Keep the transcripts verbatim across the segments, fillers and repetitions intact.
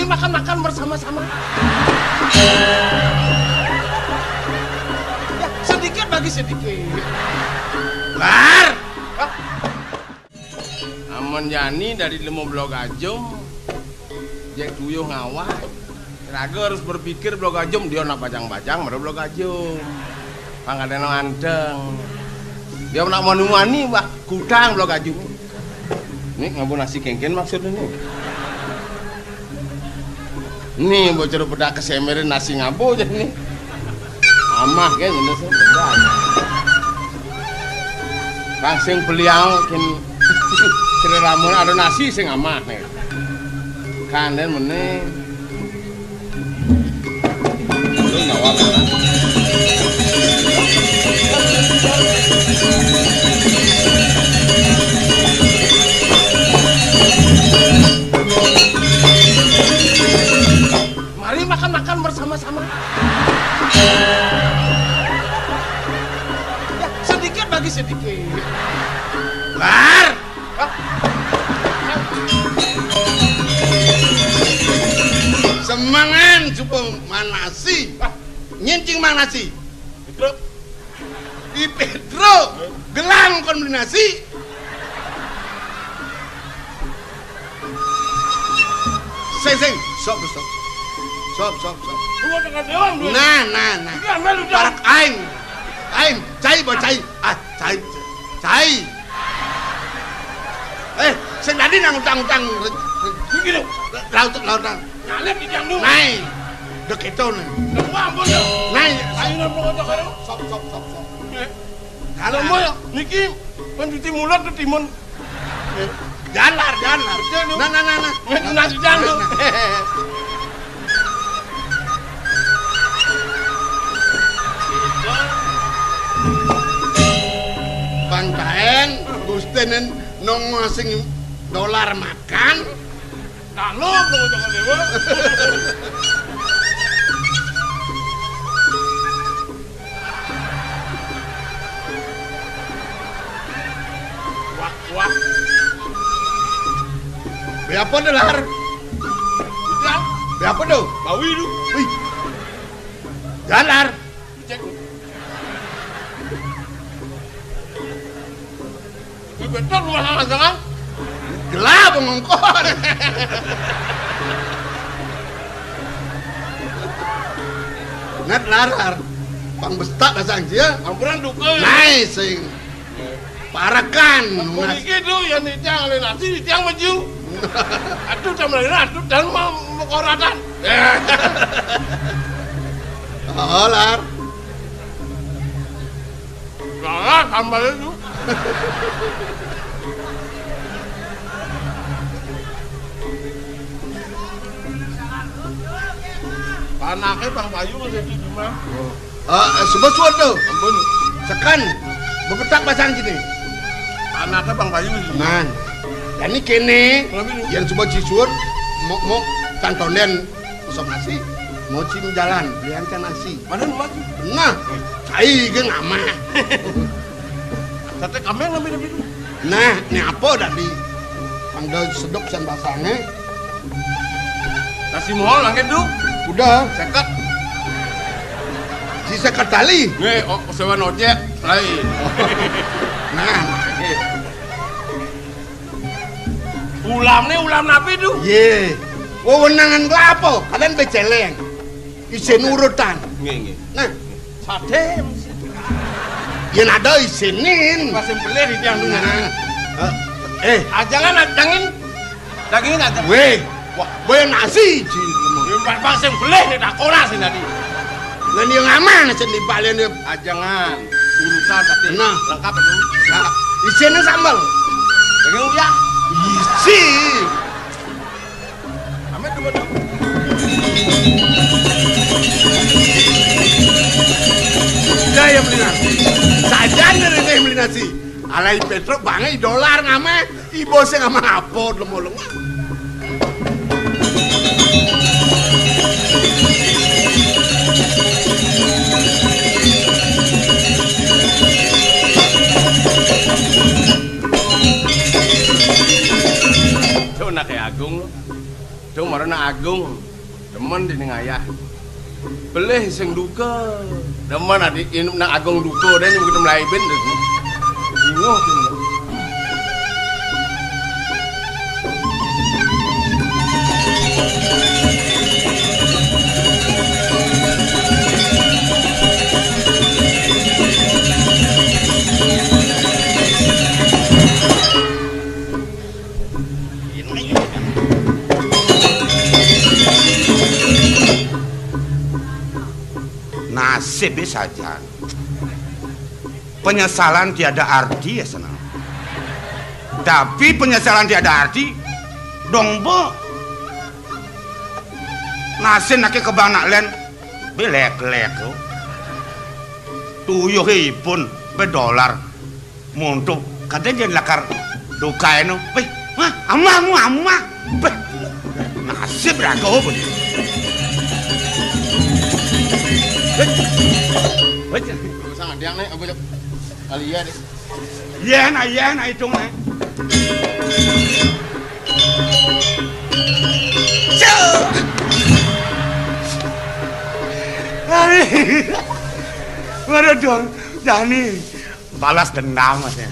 Makan-makan bersama-sama. Ya, sedikit bagi sedikit. Lar. Hah? Amun jani dari lemo Blok Ajum, jek tuyuh ngawag. Raga harus berpikir Blok Ajum, dia nak bajang-bajang, baru Blok Ajum. Pang kadang anteng. Dia nak mani-mani, bah, kutang Blok Ajum. Ni ngaba nasi kéngkén maksudné ni? Ni bocor bedak kesemerin nasi ngaba jani. Amah ké nyéné sih bedak. Bang sing beliau kin kira lamun ada nasi sing amah né. Kandén mené. Mari makan-makan bersama-sama. Ya, sedikit bagi sedikit. Lar. Semangan cuba manasi. Nyén cing manasi. Betul. Di Pedro, gelang kon beli nasi. Sing, sing, sop, sop. Sop, sop, sop. Nah, nah, nah. Parak aing. Aing, cai, bawa cai. Ah, cai, cai. Eh, sing tadi nang utang-utang. Iki lho. Laut, laut, laut. Nyalip di tiang dulu. Nai. Dek itu nih. Nai. Ayo nang karo. Sop, sop, sop, sop. Kalau mau ya, niki kan cuci mulut ke timun. Jalar, jalar. Nah, nah, nah, nah. Nasi jando. Bang Taen, Gusten nong sing dolar makan. Nah, lu, lu, jangan dewa. Wah, wah. Be apa dah, Lar? Udah. Be apa tuh? Bawi lu. Wih. Jalar. Cek. Ini betul rumah sama jangan. Gelap ngongkon. Ngat larar. Pang bestak basang sia. Ampuran duka. Nai sing. Parakan. Puniki tu yang nitiang alih nasi, nitiang maju. Aduh, jam lain, aduh, dan mau mekoratan. Oh, Lar. Nah, tambah itu. Panaknya Bang Bayu masih di rumah. Eh, eh, suba suud tuh. Ampun. Sekan. Bepetak pasang sini. Panaknya Bang Bayu masih. Nah. Jani kéné, yén suba sisur, mau, mau cantondén. Usap nasi, mau cim jalan, lian kan nasi. Mana nu maju? Nah, cai gé ngamah. Sate kameng ngambil itu. Nah, ini apa tadi? Pangda sedok san basangnya. Nasi mohol langit tu. Udah. Seket. Si seket tali. Nih, oh, sewa nojek lain. Nah, oke. Ulamné ulam napi tu? Yé. Wewenangan kelapa, kalian becéléng. Isin urutan. Nggih, nggih. Nah, sadé. Yén ada isinin. Masih beli di tiang tu. Nah. Eh, eh. Ajangan, ajangin. Dagingin aja. Wéh. Wah, boy nasi, Ci. Mbak Bang sing beli nih tak koras ini tadi. Lah dia ngaman sing dibalen dia. Ajangan. Urusan tapi nah. Lengkap itu. Nah, isinya sambal. Daging uyah. Isi. Amit dulu dong. Udah ya beli nasi. Sajan dari teh beli nasi. Alai Petro bangai dolar ngamah. Ibu sing ama apa lemo-lemo. Cok nak agung. Mara Nak Agung, demen dening ayah. Pelih sing duka, demen adi in-, Nak Agung duka, dene begitu mlaibin. Bingung tuh. Nasib saja. Penyesalan tiada arti ya, senang. Tapi penyesalan tiada arti, dong, be. Nasib nake kebang nak len, be lek-lek, oh. Tuyuh ipun, be dolar. Montok, kadén jén lakar dukaé no. Béh, hah, amah, amah, amah. Béh, nasib raga, oh, béh. Béh, béh. Usah ngandiang né, apa, Cok? Kali iya, deh. Yén, ah, yén, ah, hitung, né. Cok. Ari. Waduh, dong, Jani. Balas dendam, Mas, ya.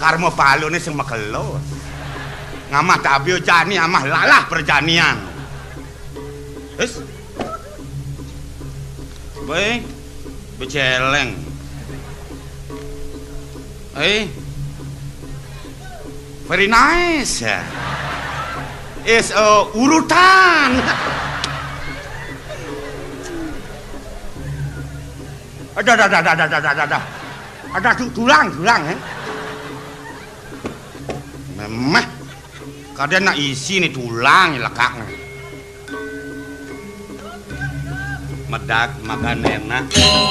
Karma paluné sing makelo. Ngamah tabia jani amah lalah perjanian. Wis. Baé, becéléng. Eh. Very nice, ya. Is, eh, urutan. Ada, ada, ada, ada, ada, ada, ada. Ada tu-, tulang, tulang, eh. Memeh. Kadén nak isi né tulang, lekak né. Medak, makan enak.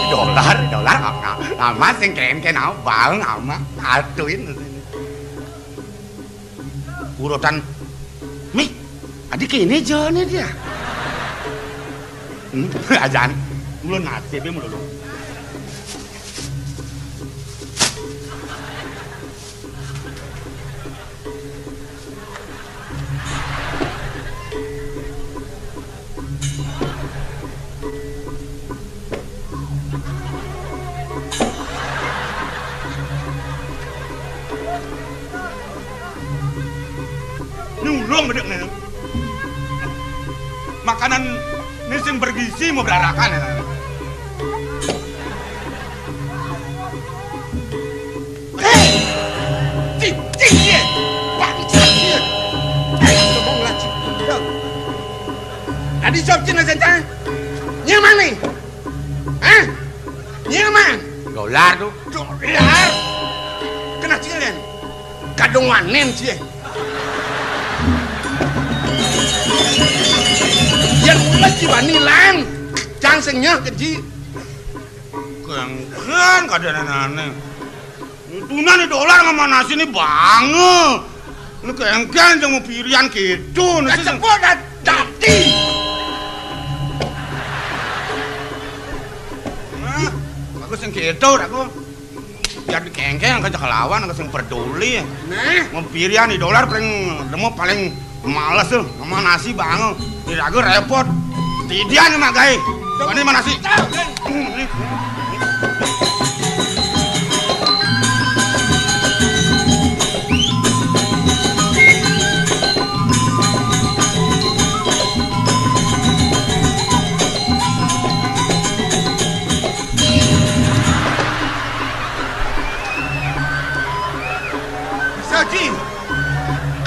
Dolar, dolar, apa? Ama sing kén-kén, apa? Bang, ama. Atuin. Urutan. Mih, adi kéné jani dia. Hmm, ajan. Mula nasibé mula. Nyulung gedek né. Makanan né sing bergizi mau berarakan, ya. Eh, cicing dia. Bangsat dia. Eh, ngomong lagi. Yo. Tadi sop cina senta. Nyil mana? Hah? Nyil man? Dolar tuh. Dolar? Kena cilen. Kadung wanen cie. Yén ulah ci bani lan. Jang sing nyeh ke ji. Kéngkén kadén ané. Tunan né dolar ngamanasi né bangé. Né kéngkén jang mau pirian kéto, né sing cepot dadi. Nah, bagus sing kéto, aku. Biar kéngkén, aku cak lawan, aku sing peduli. Nah. Mau pirian né dolar paling, demo paling Males tuh, ngamanasi bangé. Iraga répot. Tidian mah gaé. Wani manasi. Bisa, Ji.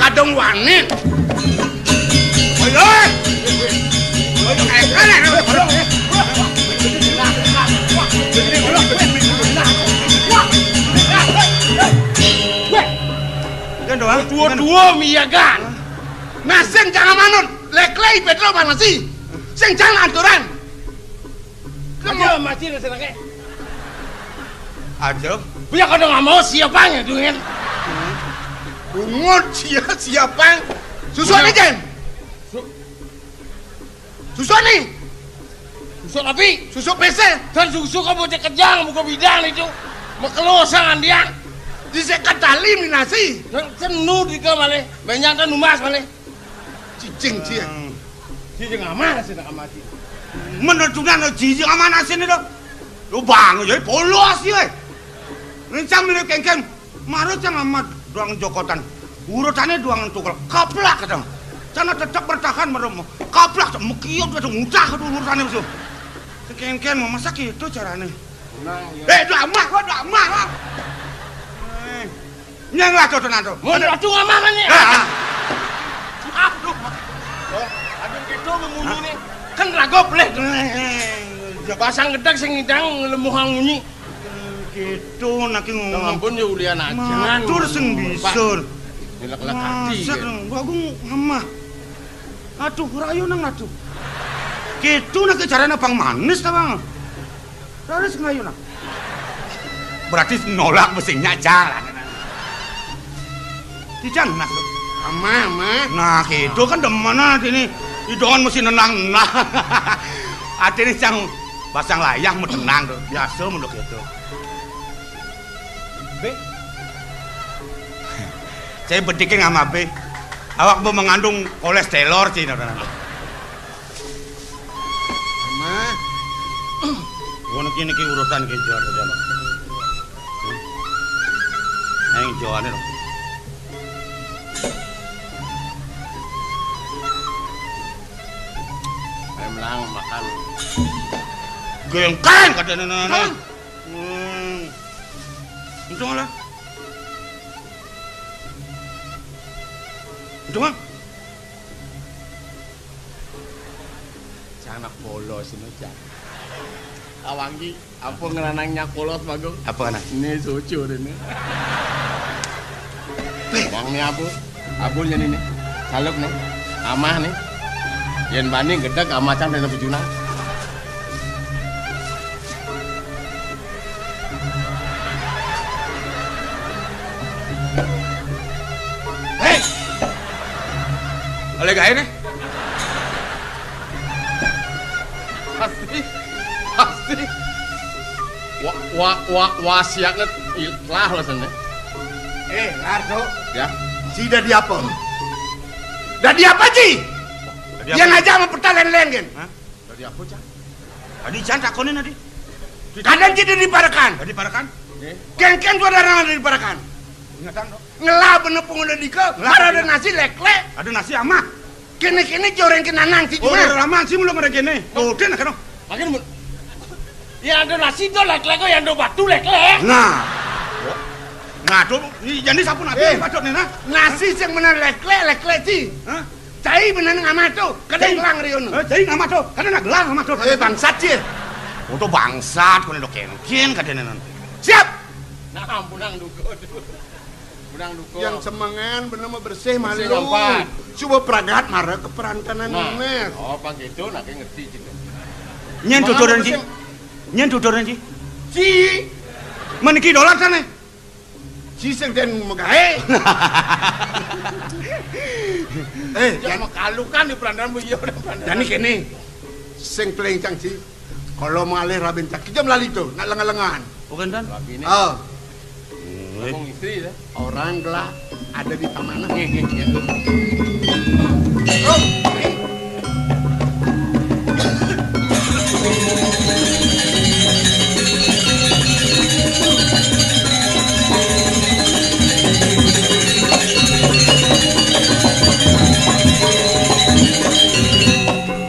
Kadung wani. Ayo. Ayo, ayo, ayo, ayo. Wéh. Kan doang. Dua-dua miyagan. Nah, sing jangan manut. Lek-lek Pétruk manasi. Sing jangan aturan. Aja, mati na senengé. Aja. Biar kau dengar mau siapa yang dungin. Bungut sia-, siapa? Susu Iya. Nih, Jen. Su- Susu nih. Susu apa? Susu pese. Dan susu kau bocah kejang, buka bidang itu. Makelo sangan dia. Di sekat tali minasi. Dan senu di kau malé. Banyak kan numas malé. Cicing, cicing. Hmm. Cicing aman sih, nak aman sih. Menentukan cicing aman sih nih, dong. Lu bang, jadi polos sih, weh. Rencang milih kengkeng. Maro cang amat doang jokotan. Urutannya doang tukel. Kaplak, kadang. Cana tetap bertahan, maro. Kaplak, mekiok, kadang mudah, kadang urutannya, musuh. Sekengkeng, masa gitu caranya? Nah, iya. Eh, doa mah, gua doa mah, gua. Eh. Nyang lah, tuh, tuh, nah, tuh. Mun ratu ngamah kan, ya? Nah. Aduh. Oh, aduh, gitu, ngemunyi nih. Kan ragop, leh. Eh, ya, pasang gedeg sing ngidang, lemuhang munyi. Gitu, nak, ngomong. Ya ampun, ya, ulian aja. Matur sing Pak. Bisur. Nilek-lek hati, masak, ya. Gua, gua ngamah. Aduh, rayu nang, aduh. Gitu, nak, caranya pang manis, ta, Bang? Terus ngayunan. Berarti nolak mestinya jalan. Tidak, Mas. Ama, ama. Nah, gitu kan demen, ah, ini. Idongan mesti nenang, nah. Artinya cang pasang layang mau tenang tuh. Biasa menurut itu. Be. Saya betikin sama Be. Awak mau mengandung kolesterol sih, nah, nah, nah. Mah. Ngono ki niki urusan ki jor jor. Ayo jor nih. Ayo melang makan. Gengkang kata nenek. Hah? Hmm. Untung lah. Untung ah. Cang anak polos ini, Cang. Awangi, apa ngeranang nyak polos, Bagong? Apa, anak? Ini cucu ini. Bang, ini apa? Abul jadi ini. Saluk nih. Amah nih. Yen bani gedeg amah cang tetep bujuna. Hei! Oleh gawe nih. Pasti, pasti. Wa, wa, wa, wasiatnya il-, lah rasanya. Eh, Lardo. Ya. Si dadi apa? Dadi apa, Ci? Dadi apa? Yang aja sama peta len-len, kan? Hah? Dadi apa, Cang? Tadi Cang takonin tadi. Kadang kita diparekan. Tadi parekan? Nggih. Kengkeng tuh ada orang diparekan. Ingatan, dong. Ngelah bener pengguna dika, ngelah ada nasi leklek. Ada nasi amah. Kene-kene joreng kenanang sih. Oh, cuma. Udah lama sih belum ada kene. Tuh, dia nak, dong. Makin mun-, ya ada nasi tuh leklek kok, yang ada batu leklek. Nah. Nah, tuh, ini jadi sapu nanti. Eh, patut nih, nah. Nasi yang bener leklek, leklek sih. Hah? Cai bener ngamah tuh, kadang gelang riono. Eh, cai ngamah tuh, kadang nak gelang ngamah tuh. Eh, bangsat sih. Untuk bangsat, kau nih dok kengkeng, kadang nenek. Siap. Nah, ampunang duko tuh. Yang semengan bener mah bersih malu. Coba pragat mara ke perantanan. Nah, oh, apa gitu, nak ngerti gitu. Nyen tuturan sih. Nyen tuturan sih. Si. Meniki dolar sana. Si sing den megahe. Eh, ya makalukan di perantanan bu iya perantanan. Jani kene. Sing pelencang si. Kalau malih rabi cak kita melali tuh, nak lengan-lengan. Bukan, Tan? Rabi ini. Oh. Ngomong istri ya. Orang gelak ada di taman. Nggih, nggih, nggih. Oh.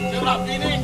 Sing rabi ini.